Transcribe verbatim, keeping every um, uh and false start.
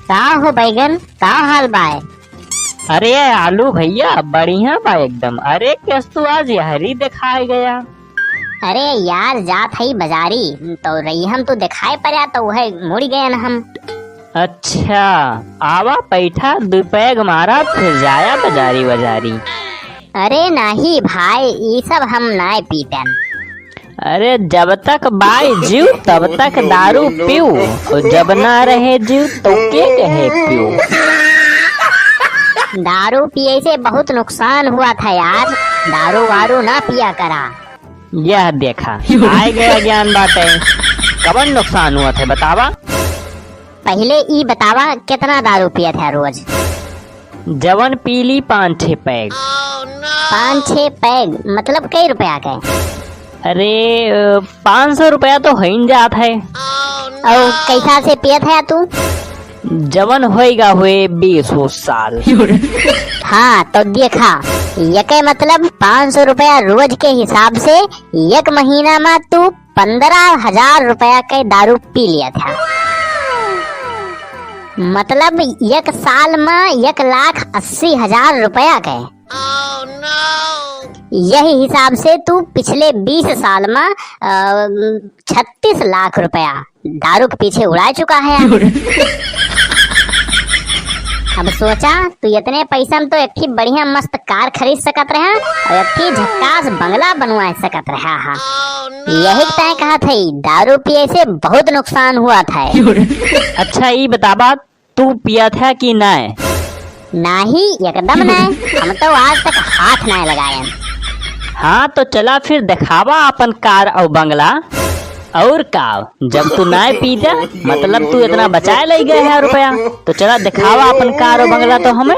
का हो बैगन, का हाल बाय? अरे आलू भैया, बढ़िया बा एकदम। अरे कस तू आज यहरी देखाए गया? अरे यार, जात हई बजारी, तो रही हम तो देखाए पड़ा, तो वह मुड़ गए न हम। अच्छा, आवा पैठा, दु पैग मारा, फिर जाया बजारी बजारी। अरे नाही भाई, ई सब हम नाय पीतन। अरे जब तक बाय जीव तब तक दारू पीऊ, और जब ना रहे जीव तो के कहे पीऊ। दारू पिए से बहुत नुकसान हुआ था यार, दारू वारू ना पिया करा। यह देखा, आए गया ज्ञान बाटे। कवन नुकसान हुआ था बतावा? पहिले ई बतावा, कितना दारू पियत है रोज? जवन पी ली पाँच छह पैग। पाँच छह पैग मतलब कई रुपया के? अरे, अ, पाँच सौ रुपया तो होइन जात है। और कैसा से पियत है तू? जवन होएगा हुए बीस उस साल। हाँ, तो देखा, यके मतलब पाँच सौ रुपया रोज के हिसाब से एक महीना में तू पन्द्रह हजार रुपया के दारू पी लिया था। मतलब एक साल में एक लाख अस्सी हजार रुपया के। यही हिसाब से तू पिछले बीस साल में, अ, छत्तीस लाख रुपया दारू के पीछे उड़ा चुका है। अब सोचा, तू इतने पैसा में तो एक ठे बढ़िया मस्त कार खरीद सकत रहा और एक ठे झक्कास बंगला बनवा सकत रहा हा। यही तय कहा था, दारू पिए से बहुत नुकसान हुआ था। अच्छा, ई बताबा, तू पिया था कि नाय? नाही, एकदम नाय। हम तो आज तक हाथ नाय लगायन। हाँ, तो चला फिर देखावा अपन कार और बंगला। और का, जब तू नाय पीता, मतलब तू इतना बचाए ले गए है रुपया, तो चला देखावा अपन कार और बंगला तो हमें।